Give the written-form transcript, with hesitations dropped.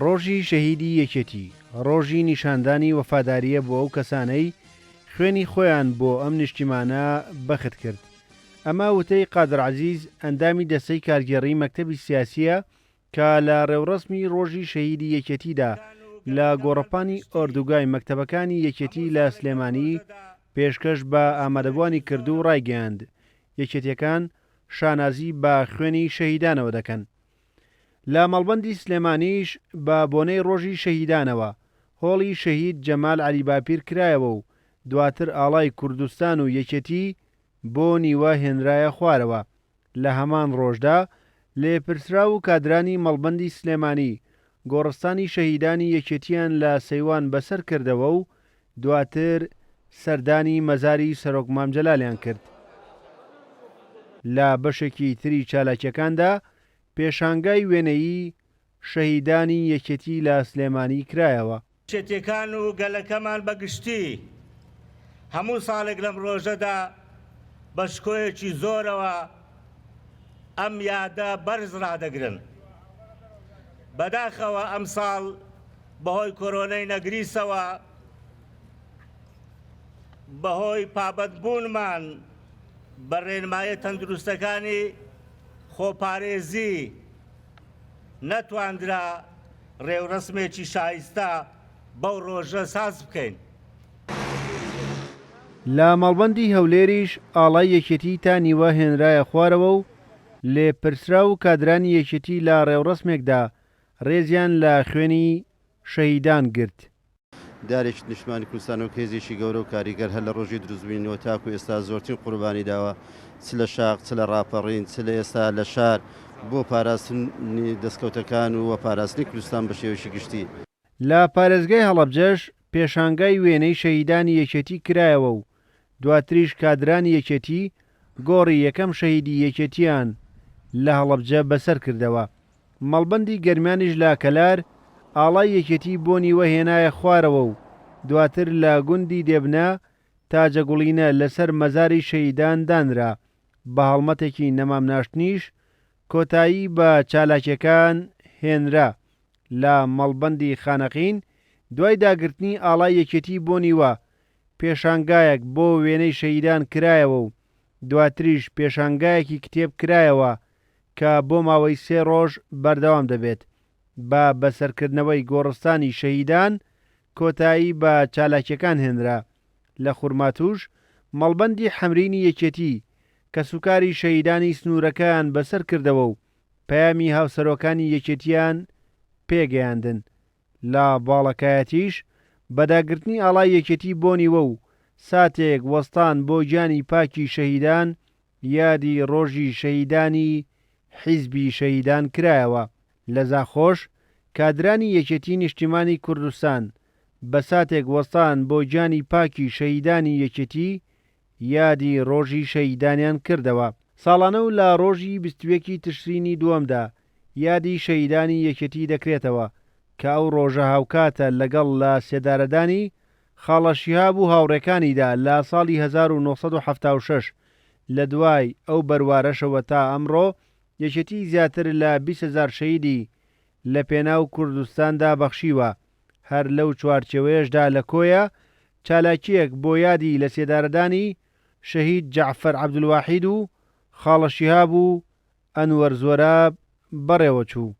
ڕۆژی شەهیدی یەکێتی، ڕۆژی نیشاندانی وەفادارییە بۆ ئەو کەسانەی خوێنی خۆیان بۆ ئەم نیشتیمانە بەخت کرد. ئەمە وتەی قادر عەزیز، ئەندامی دەستەی کارگێڕیی مەکتەبی سیاسییە کە لە ڕێوڕەسمی ڕۆژی شەهیدی یەکێتیدا لە گۆڕەپانی ئۆردوگای مەکتەبەکانی یەکێتی لە سلێمانی پێشکەش بە ئامادەبووانی کردو ڕایگەیاند، یەکێتییەکان شانازی بە خوێنی شەهیدانەوە دەکەن. لە مەڵبەندی سلێمانیش بە بۆنەی ڕۆژی شەهیدانەوە، هۆڵی شەهید جەمال عەلی باپیر کرایەوە و دواتر ئاڵای کوردستان و یەکێتی بۆ نیوە هێنرایە خوارەوە. لە هەمان ڕۆژدا لێپرسراو و کادرانی مەڵبەندی سلێمانی گۆڕستانی شەهیدانی یەکێتییان لە سەیوان بەسەر کردەوە و دواتر سەردانی مەزاری سەرۆک مام جەلالیان کرد. لە بەشێکی تری چالاکییەکاندا پێشانگای وێنەیی شەهیدانی یەکێتی لە سلێمانی کرایەوە. یەکێتیەکان و گەلەکەمان بە گشتی هەموو ساڵێک لەم ڕۆژەدا بە شکۆیەکی زۆرەوە ئەم یادە بەرز ڕادەگرن. بەداخەوە ئەمساڵ بەهۆی کۆرۆنەی نەگریسەوە، بەهۆی پابەندبوونمان بە ڕێنماییە تەندروستەکانی خۆپارێزی نەتواندرا ڕێوڕەسمێکی شایستە بەو ڕۆژە ساز بکەین. لە مەڵبەندی هەولێریش ئاڵای یەکێتی تا نیوە هێنرایە خوارەوە و لێپرسراو و کادرانی یەکێتی لە ڕێوڕەسمێکدا ڕێزیان لە خوێنی شەهیدان گرت. دارێکی نیشتمانی کوردستان وەک هێزێکی گەورە و کاریگەر هەر لە ڕۆژی دروستبوونیەوە تاکو ئێستا زۆرترین قوربانی داوە چ لە شاخ چ لە ڕاپەڕین چ لە ئێستا لە شار بۆ پاراستنی دەستکەوتەکان و پاراستنی کوردستان بە شێوەیەکی گشتی. لە پارێزگای هەڵەبجەش پێشانگای وێنەی شەهیدانی یەکێتی کرایەوە و دواتریش کادرانی یەکێتی گۆڕی یەکەم شەهیدی یەکێتیان لە هەڵەبجە بەسەر کردەوە. مەڵبەندی گەرمیانیش لە کەلار ئاڵای یەکێتی بۆ نیوە هێنایە خوارەوە و دواتر لە گوندی دێبنە تاجەگوڵینە لەسەر مەزاری شەهیدان دانرا، بە هەڵمەتێکی نەمام ناشتنیش کۆتایی بە چالاکیەکان هێنرا. لە مەڵبەندی خانەقین دوای داگرتنی ئاڵای یەکێتی بۆ نیوە پێشانگایەک بۆ وێنەی شەهیدان کرایەوە و دواتریش پێشانگایەکی کتێب کرایەوە کە بۆ ماوەی سێ ڕۆژ بەردەوام دەبێت، بە بەسەرکردنەوەی گۆڕستانی شەهیدان کۆتایی بە چالاکیەکان هێنرا، لە خورماتووش مەڵبەندی حەمرینی یەکێتی کەسوکاری شەهیدانی سنوورەکەیان بەسەرکردەوە و پەیامی هاوسەرۆکانی یەکێتیان پێگەیاندن. لە باڵەکایەتیش بە داگرتنی ئاڵای یەکێتی بۆ نیوە و ساتێک وەستان بۆ گیانی پاکی شەهیدان یادی ڕۆژی شەهیدانی حیزبی شەهیدان کرایەوە. لە زاخۆش کادرانی یەکێتی نیشتیمانی کوردستان بە ساتێک وەستان بۆ گیانی پاکی شەهیدانی یەکێتی یادی ڕۆژی شەهیدانیان کردەوە. ساڵانە و لە ڕۆژی 21 ی تشرینی دووەمدا یادی شەهیدانی یەکێتی دەکرێتەوە کە ئەو ڕۆژە هاوکاتە لەگەڵ لە سێدارەدانی خاڵە شیهاب و هاوڕێکانیدا لە ساڵی 1976 لە دوای ئەو بەروارەشەوە تا ئەمڕۆ یەکێتی زیاتر لە 20 هەزار شەهیدی لە پێناو کوردستاندا بەخشیوە هەر لەو چوارچێوەیەشدا لە کۆیە چالاکییەک بۆ یادی لەسێدارەدانی شەهید جەعفەر عەبدولواحید و خاڵە شیهاب و ئەنوەر زۆراب بەڕێوەچوو.